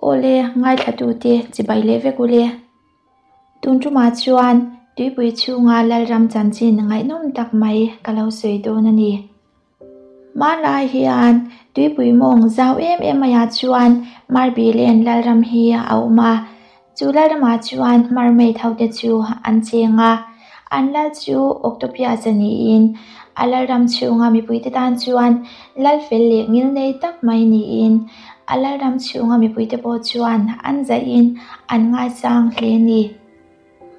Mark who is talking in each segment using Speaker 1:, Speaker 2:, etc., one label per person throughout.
Speaker 1: Awle, ngaithlatute chibai leh vek ule. Tun tumah chuan tuipui chhunga Lalram chanchin ngaihnawm tak mai ka lo sawi dawn a ni. Hmanlai hian tuipui mawng zau em em maiah chuan Marbilen Lalram hi a awm a, chu Lalramah chuan Mermaid hote chu an cheng a, an lal chu Octopius a niin a Lalram chhunga mipuite tan chuan lal fel leh ngil nei tak mai niin a Lalram chhunga mipuite pawh chuan an zaihin an ngaisang hle a ni.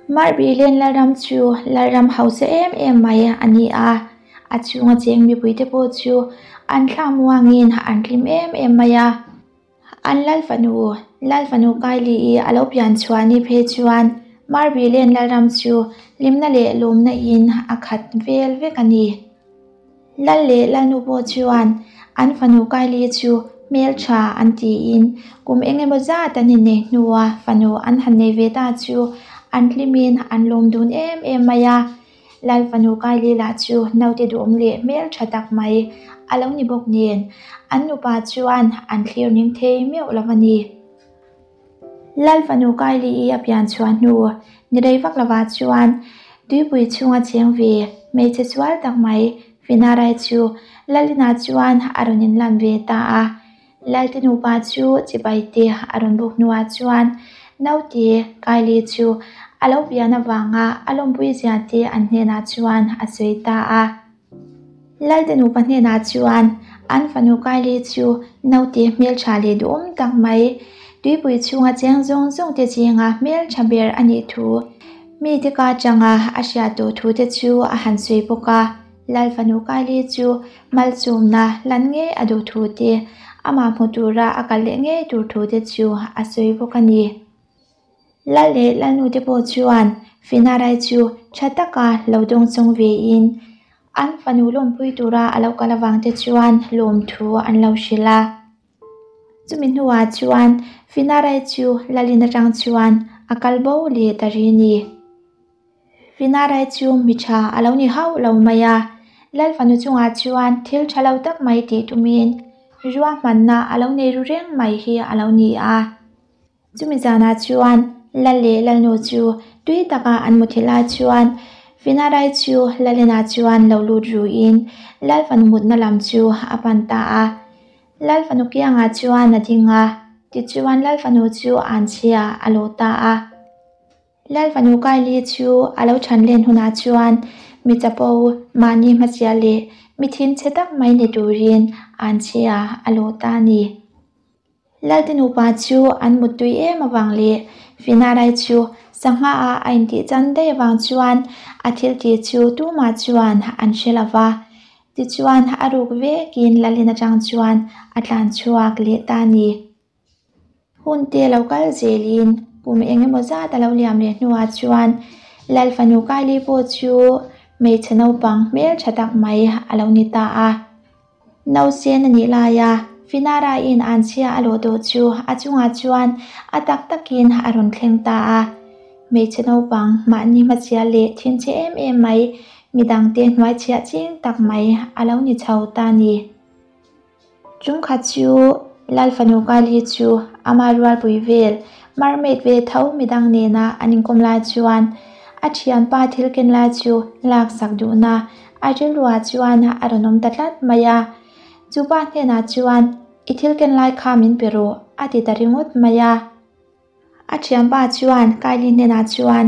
Speaker 1: Marbilen Lalram chu Lalram hausa em em mai a ni a, a chhunga cheng mipuite pawh chu an thla muangin an hlim em em mai a. An Lal fanu, Lal fanu Kylie-i a lo pian chhuah ni phei chuan Marbilen Lalram chu hlimna leh lawmna in a khat vel vek a ni. Lal leh Lalnu pawh chuan an fanu Kylie chu hmeltha an tiin kum eng emaw zat an inneih hnua fanu an han nei ve ta chu an hlimin an lawm dun em em mai a. Lal fanu Kylie lah chu naute duhawm leh hmeltha tak mai a lo ni bawk nen an nupa chuan an thlir ning thei meuh lo a ni. Lal fanu Kylie-i a pian chhuah hnu ni rei vak lovah chuan tuipui chhunga cheng ve hmeichhe sual tak mai Finarai chu Lalina chuan a rawn inlan ve ta a. Lalte nupa chu chibai te a rawn buk hnuah chuan naute Kylie chu a lo pian avanga a lawmpui zia te an hnenah chuan a sawi ta a. Lalte nupa hnenah chuan an fanu Kylie chu naute hmeltha leh duhawm tak mai, tuipui chhunga cheng zawng zawng te zinga hmeltha ber a nih thu mite ka atanga a hriat tawh thu te chu a han sawi bawk a. Lal fanu Kylie chu malsawmna lan ngei a duh thu te, amah hmu tura a kal leh ngei tur thu te chu a sawi bawk a ni. Lal leh Lalnu te pawh chuan Finarai chu tha taka lo dawng chawng vein an fanu lawmpui tura a lo kal avang te chuan lawmthu an lo hrilh a. Chumi hnuah chuan Finarai chu Lalin atang chuan a kal bo leh ta ri a ni. Finarai chu mi tha a lo ni hauh lo mai a, Lal fanu chungah chuan thil tha lo tak mai tih tumin ruahmanna a lo nei ru reng mai hi a lo ni a. Chumi zanah chuan Lal leh Lalnu chu tui taka an muthi lai chuan Finarai chu Lalina chuan lo lut ruin Lal fanu mutna lam chu a pan ta a. Lal fanu kiangah chuan a ding a, tichuan Lal fanu chu anchhia a lawh ta a. Lal fanu Kylie chu a lo chhan len hunah chuan mi chapo, mahni hmachhia leh mi thinchhe tak mai ni turin anchhia a lawh ta a ni. Lalte nupa chu an muttui em avang leh Finarai chu sangha ah a intih chan daih avang chuan a thil tih chu tumah chuan an hre lo va. Tichuan a ruk vekin Lalin atang chuan a tlan chhuak leh ta a ni. Hun te lo kal zelin kum eng emaw zat a lo liam leh hnuah chuan Lal fanu Kylie pawh chu hmeichhe naupang hmeltha tak mai a lo ni ta a. Nausen a nih laia Finara-in anchhia a lawh tawh chu a chungah chuan a tak takin a rawn thleng ta a. Hmeichhe naupang mahni hmachhia leh thinchhe em em mai, midangte hnuaichhiah ching tak mai a lo ni chho ta a ni. Chungkhat chu Lal fanu Kylie chu ama rualpui vel mermaid ve tho midang nena an inkawm lai chuan a thianpa thil ken lai chu laksak duhna a rilruah chuan a rawn awm ta tlat mai a. Chu pa hnenah chuan I thil ken lai kha min pe rawh a ti ta ringawt mai a. A thianpa chuan Kylie hnenah chuan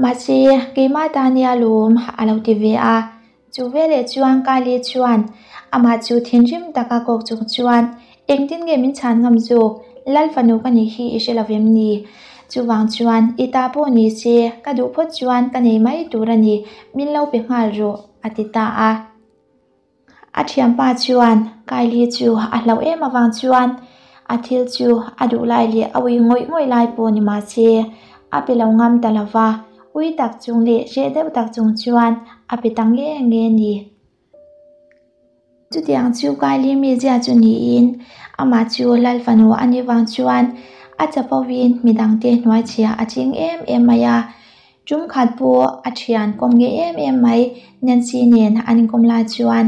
Speaker 1: Mahse keimah ta nia lawm a lo ti ve a. Chu veleh chuan Kylie chuan amah chu thinrim taka kawk chung chuan Engtin nge min chhan ngam zawk? Lal fanu ka nih hi i hre lo em ni? Chuvang chuan i ta pawh ni se, ka duh phawt chuan ka nei mai tur a ni, min lo pe nghal rawh, a ti ta a. A thianpa chuan Kylie chu a hlauh em avang chuan a thil chu a duh lai leh a ui ngawih ngawih lai pawh ni mah se a pe lo ngam ta lo va, ui tak chung leh hreh deuh tak chung chuan a pe ta nge nge a ni. Chutiang chu Kylie mizia chu niin amah chu Lal fanu a nih vang chuan a chapovin midangte hnuaichhia a ching em em mai a. Tum khat pawh a thian kawm nge em em mai Nancy nen an inkawm lai chuan,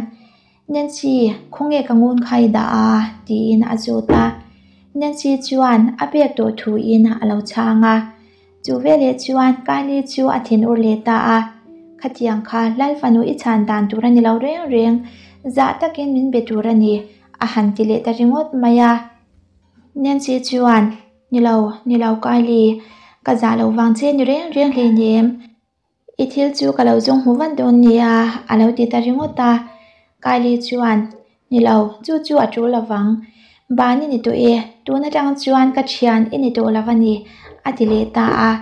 Speaker 1: Nancy, khawnge ka ngun kha i dah a? tiin a zawt a. Nancy chuan a pek tawh thuin a lo chhang a. Chu veleh chuan Kylie chu a thinur leh ta a, Khatiang kha Lal fanu i chhan dan tur a ni lo reng reng, zah takin min be tur a ni, a han ti leh ta ringawt mai a. Nancy chuan, Ni lo, ni lo Kylie, ka zah lo vang che ni reng reng hleinem. I thil chu ka lo zawng hmu vat dawn nia, a lo ti ta ringawt a. Kylie chuan, Ni lo, chu chu a tul lovang. Ban i ni tawh e, tun atang chuan ka thian i ni tawh lo a ni, a ti leh ta a.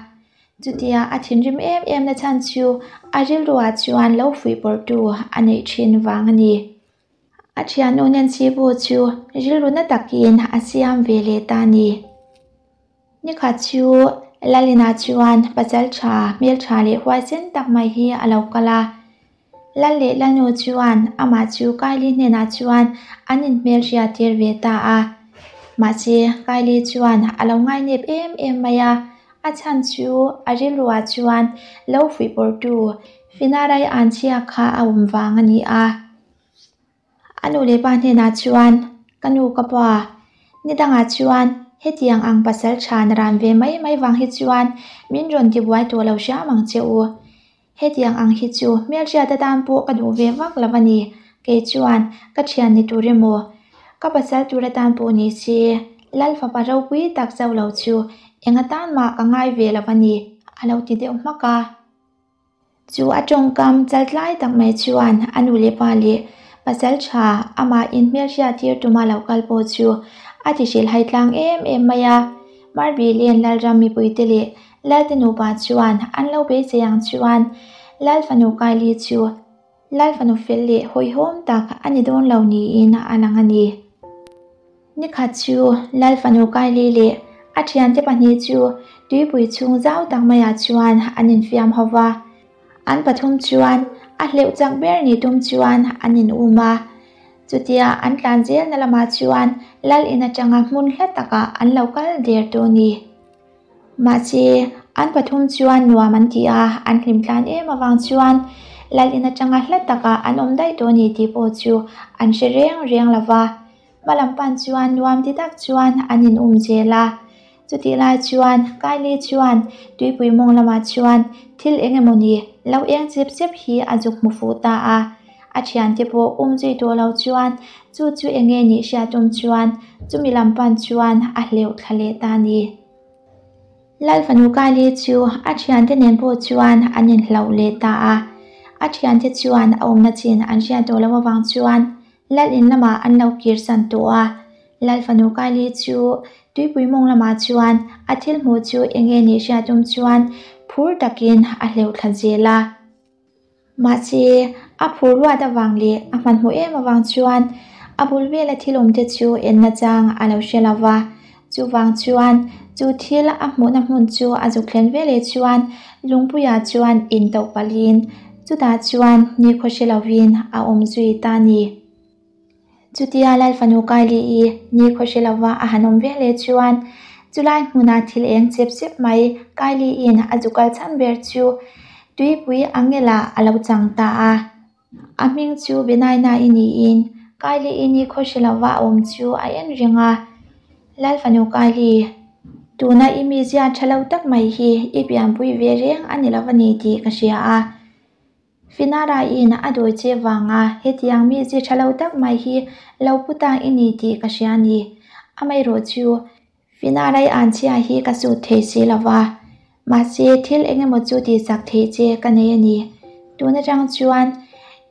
Speaker 1: Chutia a thinrim em em na chhan chu a rilruah chuan lo fuihpawrhtu a neih thin vang a ni. A thiannu Nancy pawh chu rilru na takin a siam ve leh ta a ni. Nikhat chu Lalina chuan pasal tha, hmeltha leh huaisen tak mai hi a lo kal a. Lal leh Lalnu chuan amah chu Kylie hnenah chuan an inhmelhriat tir ve ta a. Mahse, Kylie chuan a lo ngainep em em mai a, a chhan chu a rilruah chuan lo fuihpawrhtu Finarai Anchhia kha a awm vang a ni a. A nu leh pa hnenah chuan, Ka nu ka pa, ni dangah chuan hetiang ang pasal tha na ran ve mai mai vang hi chuan min rawn tibuai tawh lo hram ang che u. Hetiang ang hi chu hmelhriat atan pawh ka duh ve vak lo a ni. Kei chuan ka thian ni tur emaw, ka pasal tur atan pawh ni se, Lal fapa ropui tak chauh lo chu eng atan mah ka ngai ve lo a ni, a lo ti deuh hmak a. Chu a tawngkam chaltlai tak mai chuan a nu leh pa leh pasal tha amah inhmelhriat tir tuma lo kal pawh chu a ti hrilhhai tlang em em mai a. Marbi Len Lalram mipuite leh Lalte nupa chuan an lo beisei ang chuan Lal fanu Kylie chu Lal fanu fel leh hawihhawm tak a ni dawn lo niin a lang a ni. Nikhat chu Lal fanu Kylie leh a thiante pahnih chu tuipui chhung zau tak maiah chuan an infiam ho va. An pathum chuan a hleuh chak ber ni tum chuan an in um a. Chutia an tlan zelna lamah chuan Lal in atanga hmun hla takah an lo kal der tawh a ni. Mahse, an pathum chuan nuam an ti a, an hlim tlan em avang chuan Lal in atanga hla takah an awm daih tawh a ni tih pawh chu an hre reng reng lo va. Hma lam pan chuan nuam ti tak chuan an in um zel a. Chutih lai chuan Kylie chuan tuipui mawng lamah chuan thil eng emaw ni lo eng chep chep hi a zuk hmu fuh ta a. A thiante pawh um zui tawh lo chuan chu chu eng nge nih hriat awm chuan chumi lam pan chuan a hleuh thla leh ta a ni. Lal fanu Kylie chu a thiante nen pawh chuan an inhlauh leh ta a. A thiante chuan a awmna chin an hriat tawh loh avang chuan Lal in lamah an lo kir san tawh a. Lal fanu Kylie chu tuipui mawng lamah chuan a thil hmuh chu eng nge nih hriat awm chuan phur takin a hleuh thla zel a. Mahse, a phur luat avang leh a hmanhmawh em avang chuan a bul vela thil awmte chu en nachang a lo hre lo va. Chuvang chuan chu thil a hmuhna hmun chu a zuk thlen veleh chuan lungpuiah chuan intoh palhin chutah chuan nikhaw hre lovin a awm zui ta a ni. Chutia Lal fanu Kylie-i nikhaw hre lova a han awm veleh chuan chulai hmuna thil eng chep chep mai Kylie-i'n a zu kal chhan ber chu tuipui Angela a lo chang ta a. A hming chu Benaiah-i niin Kylie-i nikhaw hre lova a awm chu a en reng a. Lal fanu Kylie, tuna i mizia tha lo tak mai hi i pianpui ve reng a ni lova ni tih ka hria a. Finara-in a dawi che vanga hetiang mi zi tha lo tak mai hi lo pu ta i ni tih ka hria a ni. Amaherawh chu Finara-i anchhia hi ka sut thei si lo va, mahse thil eng emaw chu tihchak theih che ka nei a ni. Tun atang chuan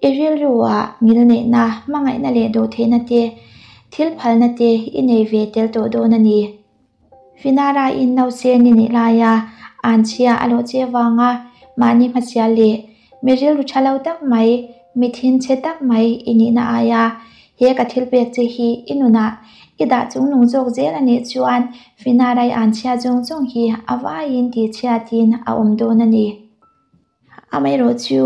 Speaker 1: i rilru-ah ngilneihna, hmangaihna leh dawhtheihna te, thil phalna te i nei ve tel tawh dawn a ni. Finara-in nausen i nih laia anchhia a lawh che vanga mahni hmachhia leh mi rilru tha lo tak mai, mi thinchhe tak mai i nihna aia he ka thil pek che hi i nunah i dah chungnung zawk zel a nih chuan Finara-i anchhia zawng zawng hi a vaiin tihchhiatin a awm dawn a ni. Amaherawh chu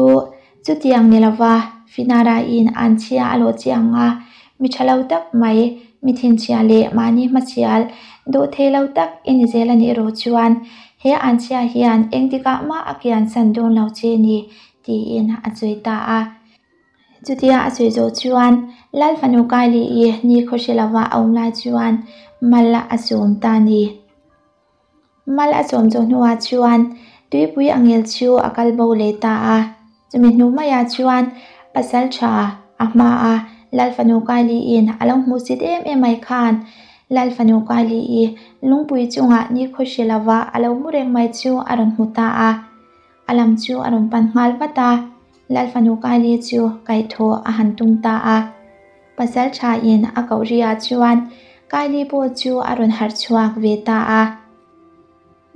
Speaker 1: chutiang ni lova Finara-in anchhia a lawh che ang a, mi tha lo tak mai, mi thinchhia leh mahni hmachhial duh thei lo tak i ni zel a nih erawh chuan he anchhia hian eng tikah mah a kiansan dawn lo che ni, tiin a sawi ta a. Chutia a sawi zawh chuan Lal fanu Kylie-i nikhaw hre lova a awm lai chuan mal a sawm ta a ni. Mal a sawm zawh hnuah chuan tuipui a ngel chu a kal bo leh ta a. Chumi hnu maiah chuan pasal tha a hmaa Lal fanu Kylie-i'n a lo hmuhsit em em mai khan Lal fanu Kylie-i lungpui chungah nikhaw hre lova a lo mu reng mai chu a rawn hmu ta a. A lam chu a rawn pan nghal vat a, Lal fanu Kylie chu kaihthawh a han tum ta a. Pasal thain a koh riah chuan Kylie pawh chu a rawn harh chhuak ve ta a.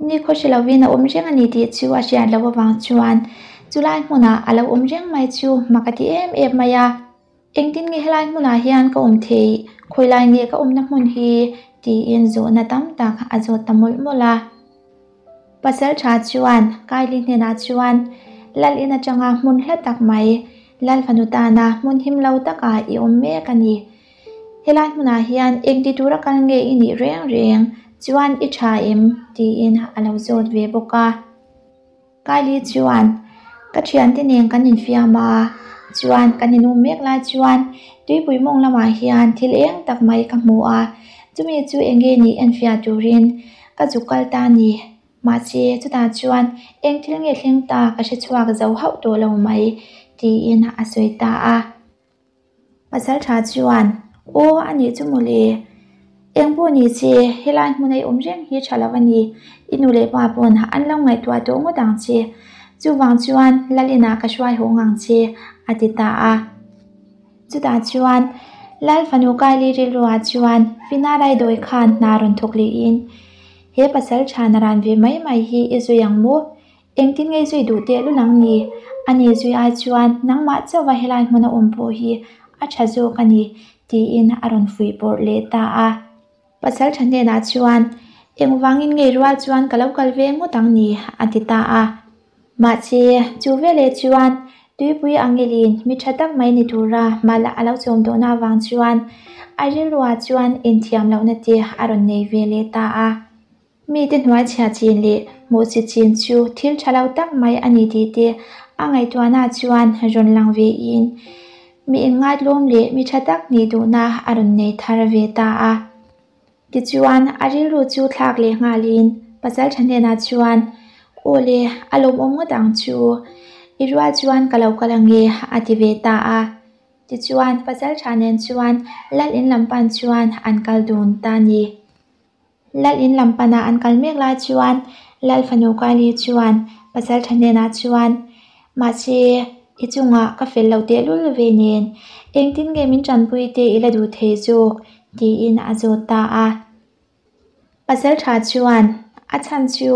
Speaker 1: Nikhaw hre lovin a awm reng a ni tih chu a hriat loh avang chuan chulai hmunah a lo awm reng mai chu mak a ti em em mai a. Engtin nge helai hmunah hian ka awm theih? Khawilai nge ka awmna hmun hi? tiin zawhna tam tak a zawt ta mawlh mawlh a. Pasal tha chuan Kylie hnenah chuan, Lal in atanga hmun hla tak mai, Lal fanu tana hmun him lo takah i awm mek a ni. Helai hmunah hian engti tura kal nge i nih reng reng chuan i tha em? tiin a lo zawt ve bawk a. Kylie chuan, Ka thiante nen kan infiam a, chuan kan inum mek lai chuan tuipui mawng lamah hian thil eng tak mai ka hmu a, chumi chu enge nih enfiah turin ka zuk kal ta a ni. Mahse, chutah chuan eng thil nge thleng ta ka hre chhuak zo hauh tawh lo mai, tiin a sawi ta a. Pasal tha chuan, Aw, a nih chu mawle. Eng pawh ni che, helai hmun ei awm reng hi tha lo a ni. I nu leh pa pawn an lo ngaihtuah tawh ngawt ang che. Chuvang chuan Lal inah ka hruai haw ngang che, a ti ta a. Chutah chuan Lal fanu Kylie rilruah chuan Fina Raidawi khan hna rawn thawk lehin, He pasal tha na ran ve mai mai hi i zui ang maw? Engtin ngei zui duh teh lul ang ni? Ani zui ai chuan nangmah chauha helai hmuna awm pawh hi a tha zawk a ni, tiin a rawn fuih pawrh leh ta a. Pasal tha hnenah chuan, Engvangin ngei rual chuan ka lo kal ve ngawt ang ni? a ti ta a. Mahse, chu veleh chuan tuipui angelin mi tha tak mai ni tura mal a lo chawm tawhna avang chuan a rilruah chuan inthiam lohna te a rawn nei ve leh ta a. Mite hnuaichhia chin leh hmuhsit chin chu thil tha lo tak mai a ni tih te a ngaihtuahna chuan rawn lang ve in mi inngatlawm leh mi tha tak nih duhna a rawn nei thar ve ta a. Tichuan a rilru chu thlak leh nghalin pasal tha hnenah chuan, Aw le, a lawmawm ngawt ang chu. I rual chuan ka lo kal ange a ti ve ta a. Tichuan pasal tha nen chuan lal in lam pan chuan an kal dun ta a ni. Lal in lam pana an kal mek lai chuan Lal fanu Kylie chuan pasal tha hnenah chuan, Mahse, i chungah ka fel lo tehlul ve nen, engtin nge min tanpui te i la duh thei zawk? tiin a zawt ta a. Pasal tha chuan, A chhan chu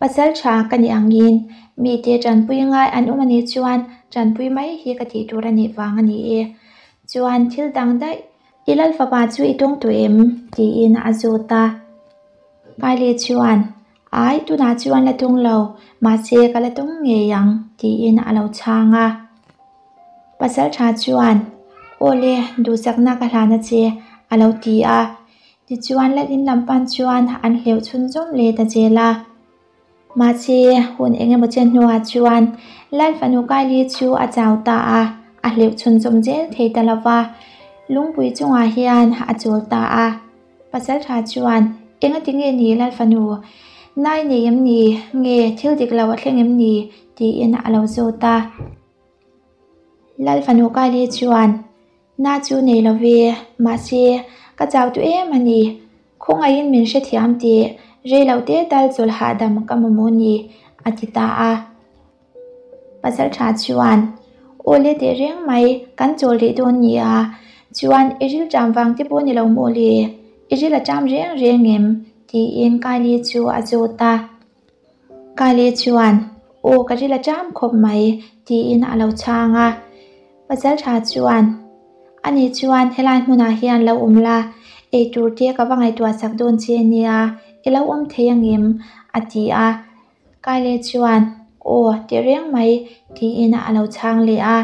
Speaker 1: pasal tha ka nih angin mite tanpui ngai an awm anih chuan tanpui mai hi ka tih tur anih vang a ni e. Chuan thil dang daih I lal fapa chu i tawng tawh em? tiin a zawt a. Kylie chuan, Ai, tunah chuan la tawng lo, mahse ka la tawng ngei ang, tiin a lo chhang a. Pasal tha chuan, Aw le, duhsakna ka hlan a che, a lo ti a. Tichuan lal in lam pan chuan an hleuh chhunzawm leh ta zel a. Mahse, hun eng emaw chen hnuah chuan Lal fanu Kylie chu a chau ta a, a hleuh chhunzawm zel thei ta lo va, lungpui chungah hian a chawl ta a. Pasal tha chuan, Engati nge ni Lal fanu? Nai nei em ni? Nge thil dik lo a thleng em ni? tiin a lo zawt a. Lal fanu Kylie chuan, Na chu nei lo ve, mahse, ka chau tu em a ni. Khawngaihin min hrethiam tih rei lo te tal chawlh hahdam ka mamawh ni, a ti ta a. Pasal tha chuan, Aw le teh reng mai, kan chawl rih dawn ni a, chuan i ril ṭam vang te pawh ni lo maw le, i ril a ṭam reng reng em? tiin Kylie chu a zawt a. Kylie chuan, Aw ka ril a ṭam khawp mai, tiin a lo chhang a. Pasal tha chuan, Ani chuan helai hmunah hian lo awm la, eitur te ka va ngaihtuah sak dawn che nia, i lo awm thei angem? a ti a. Kylie chuan, Aw, ti reng mai, tiin a lo chhang leh a.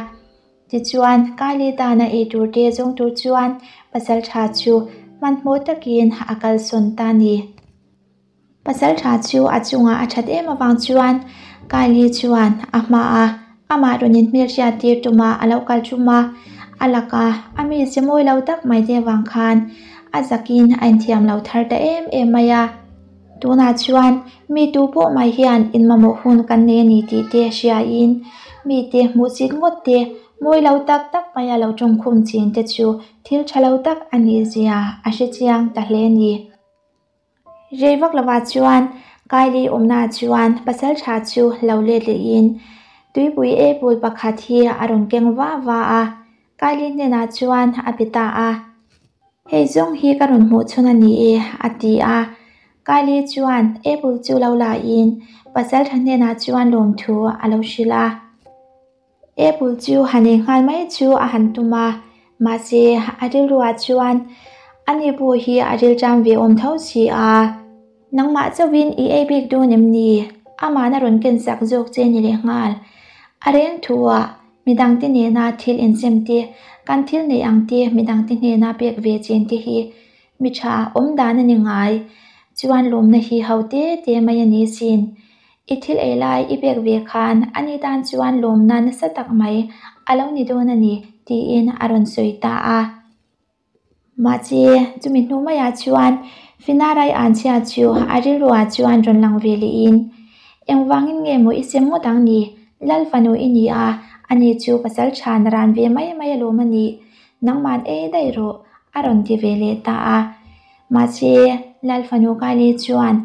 Speaker 1: Tichuan, Kylie tana eitur te zawng tur chuan pasal tha chu hmanhmawh takin a kalsawn ta a ni. Pasal tha chu a chungah a that em avang chuan Kylie chuan a hma a Amah rawn inhmelhriat tir tuma a lo kal tum a, a laka a mize mawi lo tak mai te avang khan a zakin a inthiam lo thar ta em em mai a. Tunah chuan mi tu pawh mai hian inmamawh hun kan nei a ni tih te hriain mite hmuhsit ngawt te, mawi lo tak tak maia lo tawngkhum chin te chu thil tha lo tak a nih zia a hre chiang ta hle a ni. Rei vak lovah chuan Kylie awmnaah chuan pasal tha chu lo let lehin tuipui apple pakhat hi a rawn keng va va a, Kylie hnenah chuan a pe ta a. Hei zawng hi ka rawn hmuh chhun a ni e, a ti a. Kylie chuan apple chu lo lahin pasal tha hnenah chuan lawmthu a lo hrilh a. Apple chu han ei nghal mai chu a han tum a, mahse a rilruah chuan ani pawh hi a rilṭam ve awm tho si a. Nangmah chauhin i ei bik dawn em ni? Ama'n a rawn ken sak zawk che ni leh nghal. A reng thuah midangte nena thil insem te, kan thil neih ang te midangte hnena pek ve chin te hi mi tha awm dan a ni ngai. Chuan lawmna hi ho te te mai a ni sin. I thil ei lai i pek ve khan ani tan chuan lawmna nasa tak mai a lo ni dawn a ni, tiin a rawn sawi ta a. Mahse, chumi hnu maiah chuan Finarai anchhia chu a rilruah chuan rawn lang ve lehin, Engvangin nge maw i sem ngawt ang ni? Lal fanu i ni a, ani chu pasal tha na ran ve mai mai alawm a nih. Nangman ei daih rawh, a rawn ti ve leh ta a. Mahse, Lal fanu Kylie chuan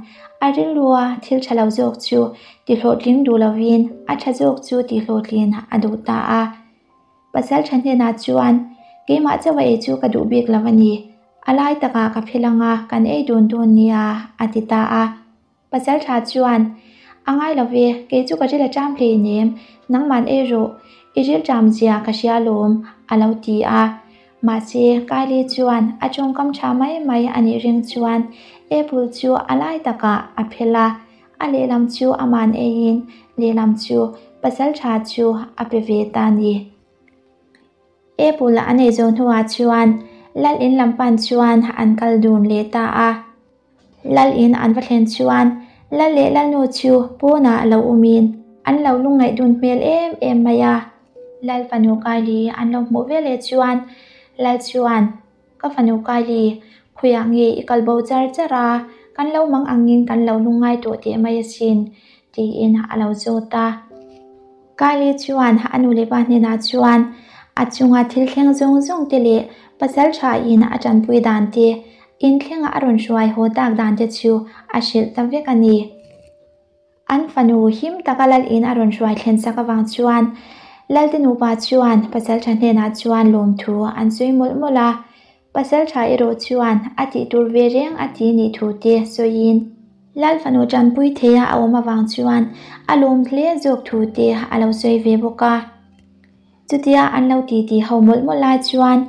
Speaker 1: a rilrua thil tha lo zawk chu tihlawhtling duh lovin a tha zawk chu tihlawhtlin a duh ta a. Pasal tha hnenah chuan, Keimah chauh a ei chu ka duh bik lo a ni. A lai takah ka phel anga kan ei dun dun nia, a ti ta a. Pasal tha chuan, A ngai lo ve, kei chu ka ril a ṭam hleinem, nangman ei rawh, i ril ṭam zia ka hria lawm, a lo ti a. Mahse, Kylie chuan a ṭawngkam ṭha mai mai a nih ring chuan apple chu a lai takah a phel a, a lehlam chu aman eiin lehlam chu pasal tha chu a pe ve ta ni. Apple a nei zawh hnuah chuan lal in lam pan chuan an kal dun leh ta a. Lal in an va thlen chuan lal leh lalnu chu pawnah lo awmin an lo lungngaih dun hmel em em mai a. Lal fanu Kylie an lo hmuh veleh chuan lal chuan Ka fanu Kylie, khawiah nge i kal bo char char a, kan lo mang angin kan lo lungngai tawh teh mai asin, tiin a lo zawt a. Kylie chuan a nu leh pa hnenah chuan a chunga thil thleng zawng zawng te leh pasal tha in a tanpui dan te, in thlenga a rawn hruai haw tak dan te chu a hrilh ta vek a ni. An fanu him taka lal in a rawn hruai thlen sak avang chuan Lalte nupa chuan Pasaltha hnenah chuan lawmthu an sawi mawlh mawlh a, Pasaltha erawh chuan a tih tur ve reng a ti nih thu te sawiin Lal fanu tanpui theia a awm avang chuan a lawm hle zawk thu te a lo sawi ve bawk a. Chutia an lo titi ho mawlh mawlh lai chuan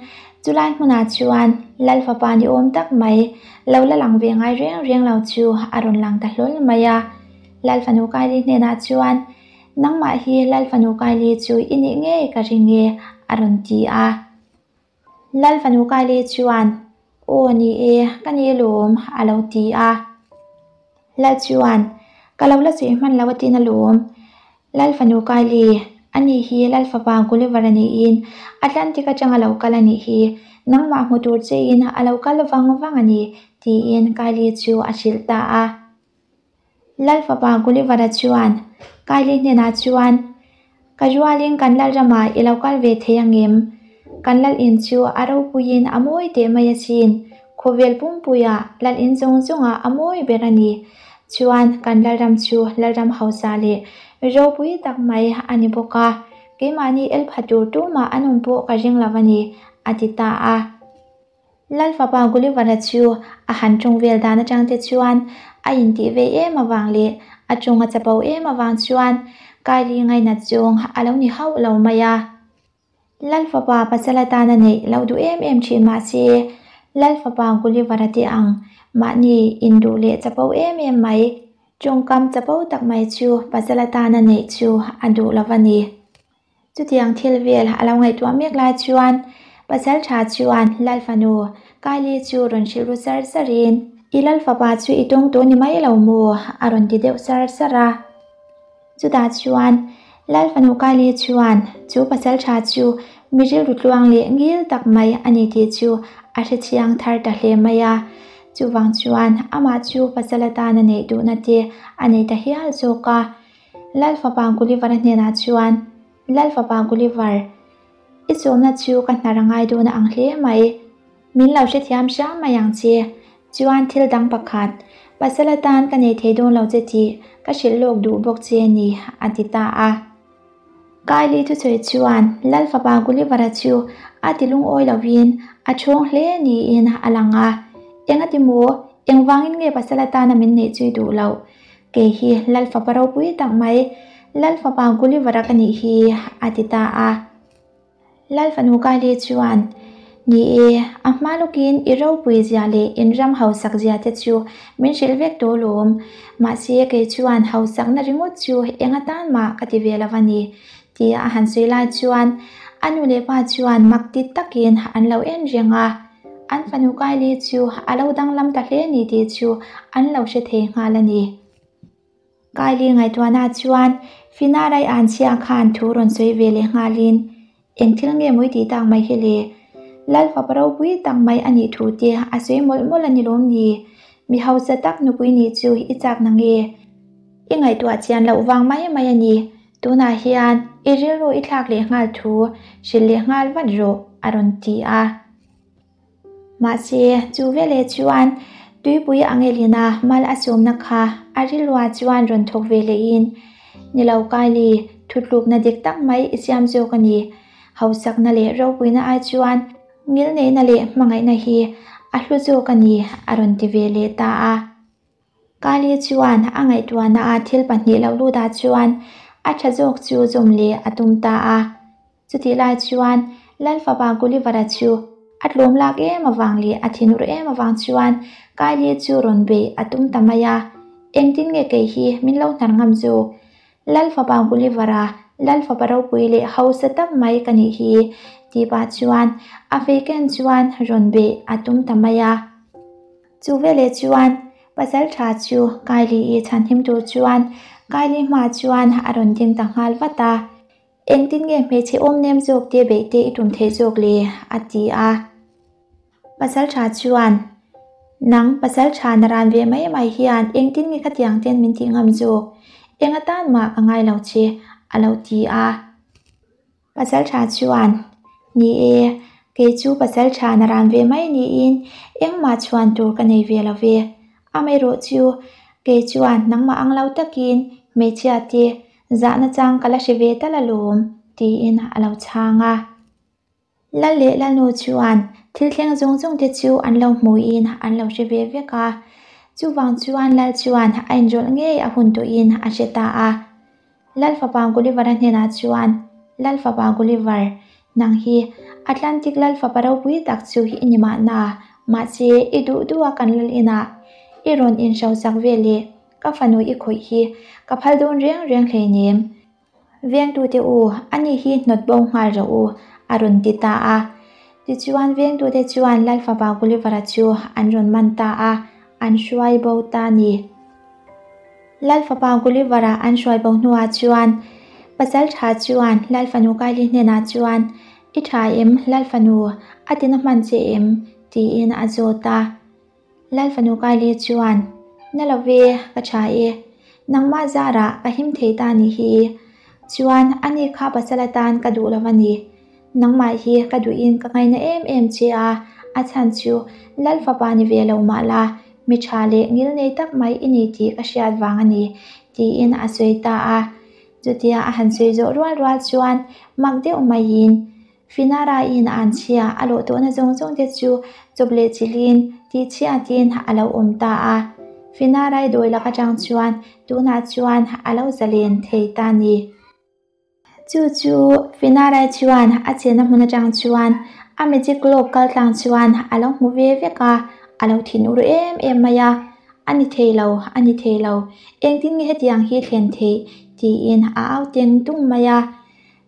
Speaker 1: chulai hmunah chuan Lal fapa ni awm tak mai lo la lang ve ngai reng reng lo chu a rawn lang ta hlawl mai a. Lal fanu Kylie hnenah chuan, Nangmah hi Lal fanu Kylie chu i nih ngei ka ring e, a rawn ti a. Lal fanu Kylie chuan, Aw ni e, ka ni alawm, a lo ti a. Lal chuan, Ka lo la sawi hman lo atin alawm. Lal fanu Kylie, ani hi Lal fapa Gulliver a niin Atlantic atanga lo kal a nih hi. Nangmah hmu tur chein a lo kal vang vang a ni, tiin Kylie chu a hrilh ta a. Lal fapa Gulliver-a chuan Kylie hnenah chuan, Ka rualin kan lal ramah i lo kal ve thei angem? Kan lal in chu a ropuiin a mawi teh mai asin. Khawvel pumpuia lal in zawng zawngah a mawi ber a ni. Chuan kan lal ram chu lal ram hausa leh ropui tak mai a ni bawk a, keimahni el pha tur tumah an awm pawh ka ring lo a ni, a ti ta a. Lal fapa Gulliver-a chu a han ṭawng vel dan aṭang te chuan a intih vei em avang leh a ṭawng a chapo em avang chuan Kylie ngainat zawng a lo ni hauh lo mai a. Lal fapa pasal atana neih lo duh em em ṭhin mah se, Lal fapa Gulliver-a te ang mahni induh leh chapo em em mai, ṭawngkam chapo tak mai chu pasal atana neih chu a duh lo va ni. Chutiang thil vel a lo ngaihtuah mek lai chuan pasal tha chuan Lal fanu Kylie chu rawn hrilh ru sar sarin, I Lal fapa chu i tawng tawh ni mai lo maw? a rawn ti deuh sar sar a. Chutah chuan Lal fanu Kylie chuan chu pasaltha chu mi rilru tluang leh ngil tak mai a ni tih chu a hrechiang thar ta hle mai a. Chuvang chuan amah chu pasal atan a neih duhna te a nei ta hial zawk a. Lal fapa Gulliver-a hnenah chuan, Lal fapa Gulliver, i sawmna chu ka hnar a ngai dawn a ang hle mai. Min lo hrethiam hram mai ang che. Chuan thil dang pakhat, pasal atan ka nei thei dawn lo che tih ka hrilh lawk duh bawk che a ni, a ti ta a. Kylie thusawi chuan Lal fapa Gulliver-a chu a ti lungawi lovin a chhawng hle niin a lang a. Engati maw? Engvangin nge pasal atana min neih chui duh loh? Kei hi Lal fapa ropui tak mai, Lal fapa Gulliver-a ka nih hi, a ti ta a. Lal fanu Kylie chuan, Ni e, a hma lawkin i ropui zia leh in ram hausak zia te chu min hrilh vek tawh lawm. Mahse, kei chuan hausakna ringawt chu eng atan mah ka ti ve lo a ni, tia a han sawi lai chuan a nu leh pa chuan mak ti takin an lo en reng a. An fanu Kylie chu a lo danglam ta hle ni tih chu an lo hre thei nghal a ni. Kylie ngaihtuahna chuan Finarai Anchhia khan thu rawn sawi ve leh nghalin, Eng thil nge mawi tih tak mai hi le? Lal fapa ropui tak mai a nih thu te a sawi mawlh mawlh a ni lawm ni? Mi hausa tak nupui nih chu i chak na nge? I ngaihtuah chian loh vang mai mai a ni. Tunah hian i rilru i thlak leh nghal thu hrilh leh nghal vat rawh, a rawn ti a. Mahse, chu veleh chuan tuipui angelina mal a sawmna kha a rilruah chuan rawn thawk ve lehin, Ni lo Kylie, thutlukna dik tak mai i siam zawk a ni. Hausakna leh ropuina ai chuan ngilneihna leh hmangaihna hi a hlu zawk a ni, a rawn ti ve leh ta a. Kali chuan a ngaihtuahna a thil pahnih lo lutah chuan a tha zawk chu zawm leh a tum ta a. Chutih lai chuan Lal fapa Gulliver-a chu a tlawm lak em avang leh a thinur em avang chuan Kylie chu rawn beih a tum ta mai a. Engtin nge kei hi min lo hnar ngam zawk? Lal fapa Gulliver-a, Lal fapa ropui leh hausa tak mai ka nih hi, tih pah chuan a fei ken chuan rawn beih a tum ta mai a. Chu veleh chuan pasal tha chu Kylie-i chhanhim tur chuan Kylie hmaah chuan a rawn ding ta nghal vat a. Engtin nge hmeichhe awm nem zawk te beih te i tum theih zawk le? a ti a. Pasal tha chuan, Nang pasal tha na ran ve mai mai hian engtin nge khatiang ten min tih ngam zawk? Eng atan mah ka ngai lo che, a lo ti a. Pasal tha chuan, Ni e, kei chu pasal tha na ran ve mai niin engmah chhuan tur ka nei ve lo ve. Amaherawh chu, kei chuan nangmah ang lo takin hmeichhia te zahna chang ka la hre ve tal alawm, tiin a lo chhang a. Lal leh Lalnu chuan thil thleng zawng zawng te chu an lo hmuin an lo hre ve vek a. Chuvang chuan Lal chuan a inrawlh ngei a hun tawhin a hre ta a. Lal fapa Gulliver-a hnenah chuan, Lal fapa Gulliver, nang hi Atlantic Lal fapa ropui tak chu i ni mahna, mahse i duh duh a kan lal inah i rawn inhrosak ve leh ka fanu i khawih hi ka phal dawn reng reng hleinem. Vengtute u, ani hi hnawt bo nghal rawh u, a rawn ti ta a. Tichuan vengtute chuan Lal fapa Gulliver-a chu an rawn man ta a, an hruai bo ta ni. Lal fapa Gulliver-a an hruai bo hnuah chuan pasal tha chuan Lal fanu Kylie hnenah chuan, I tha em, Lal fanu, a tina hman che em? tiin a zawt a. Lal fanu Kylie chuan, Na lo ve, ka tha e. Nangmah zarah ka him thei ta nih hi. Chuan ani kha pasal atan ka duh lo a ni. Nangmah hi ka duhin ka ngaina em em che a, a chhan chu Lal fapa ni ve lo mah la, mi tha leh ngilnei tak mai i ni tih ka hriat vang a ni, tiin a sawi ta a. Chutia a han sawi zawh rual rual chuan mak deuh maiin Finara-in an chhia a lawh tawhna zawng zawng te chu chawp leh chilhin tih chhiatin a lo awm ta a. Finarai dawi lak atang chuan tunah chuan a lo zalen thei ta ni. Chu chu Finarai chuan a chenna hmun atang chuan a magic globe kal tlang chuan a lo hmu ve vek a, a lo thinur em em mai a. A ni thei lo, a ni thei lo, engtin nge hetiang hi thlen theih? tiin a au teng tung mai a.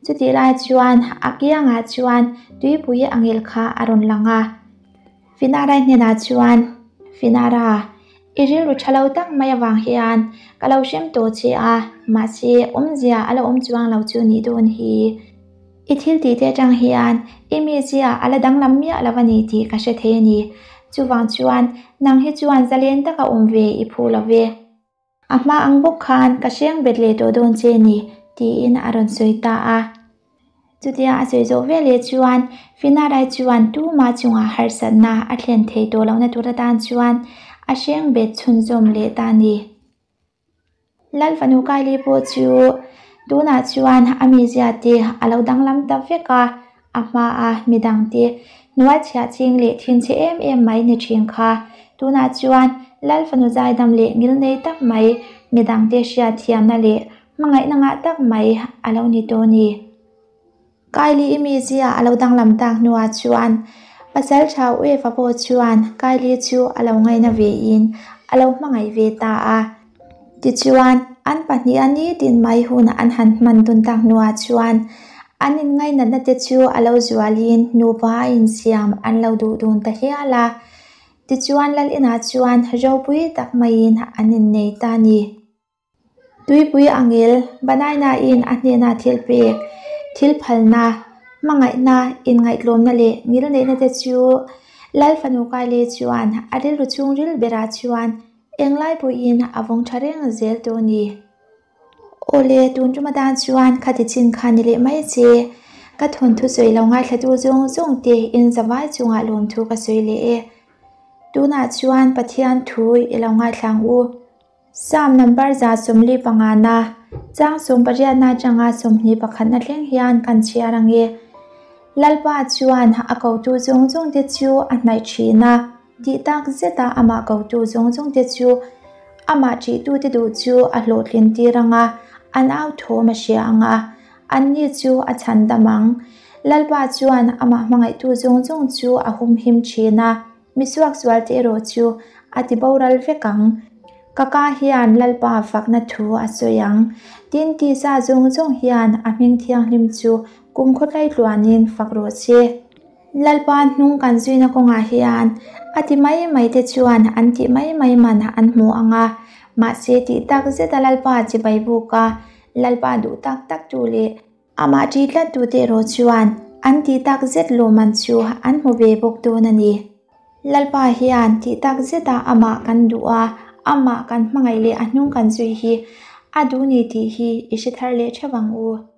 Speaker 1: Chutih lai chuan a kiangah chuan tuipui angel kha a rawn lang a. Finarai hnenah chuan, Finara, I rilru tha lo tak mai avang hian ka lo hrem tawh che a, mahse awmzia a la awm chuang lo chu nih dawn hi. I thil tih te atang hian i mizia a la danglam miah lo a ni tih ka hre thei a ni. Chuvang chuan nang hi chuan zalen taka awm ve i phu lo ve. A hma ang bawk khan ka hreng bet leh tawh dawn che ni, tiin a rawn sawi ta a. Chutia a sawi zawh veleh chuan Finarai chuan tumah chungah harsatna a thlen thei tawh lohna tur atan chuan a hreng bet chhunzawm leh ta a ni. Lal fanu Kylie pawh chu tunah chuan a mizia te a lo danglam ta vek a, A hmaa midangte hnuai chhiah ching leh thinchhe em em mai ni thin kha. Tunah chuan Lal fanu zaidam leh ngilnei tak mai, midangte hriatthiamna leh hmangaihna ngah tak mai a lo ni tawh ni. Kylie-i mizia a lo danglam tak hnuah chuan Pasaltha Uefa pawh chuan Kylie chu a lo ngaina vein a lo hmangaih ve ta a. Tichuan, an pahniha nitin mai hun an han hman dun tak hnuah chuan an inngainatna te chu a lo zualin nupa a insiam an lo duh dun ta hial a. Tichuan, Lal inah chuan ropui tak maiin an innei ta a ni. Tuipui angel Banaina-in a hnena thil pek, thil phalna, hmangaihna, inngaihtlawmna leh ngilneihna te chu Lal fanu Kylie chuan a rilru chhungril berah chuan Englai pawhin a vawng tha reng zel tawh a ni. Awle, tun tum atan chuan khati chin kha ni leh mai che. Ka thawnthu sawi lo ngaithlatu zawng zawng te in zavai chungah lawmthu ka sawi leh e. Tunah chuan Pathian thu i lo ngaithla ang u. Psalm number 145 na, chang 18 atanga 21 thleng hian kan chhiar ang e. Lalpa chuan a kotu zawng zawng te chu a hnaih thin a. Tih tak zeta amah kotu zawng zawng te chu amah ṭihtute duh chu a hlawhtlin tir ang a, an au thawm a hria ang a, anni chu a chhan dam ang. Lalpa chuan amah hmangaihtu zawng zawng chu a humhim ṭhin a, mi suaksualte erawh chu a ti boral vek ang. Ka ka hian Lalpa fakna thu a sawi ang. Tin, tisa zawng zawng hian a hming thianghlim chu kumkhaw tlaitluanin fak rawh se. Lalpa hnung kan zuina kawngah hian a ti mai mai te chuan an tih mai mai man an hmu ang a, mahse tih tak zeta Lalpa chibai buk a, Lalpa duh tak tak tu leh amah ṭi tlat tu te erawh chuan an tih tak zet lawmman chu an hmu ve bawk dawn a ni. Lalpa hian tih tak zeta amah kan duh a, amah kan hmangaih leh a hnung kan zui hi a duh ni tih hi i hre thar leh ṭheuh ang u.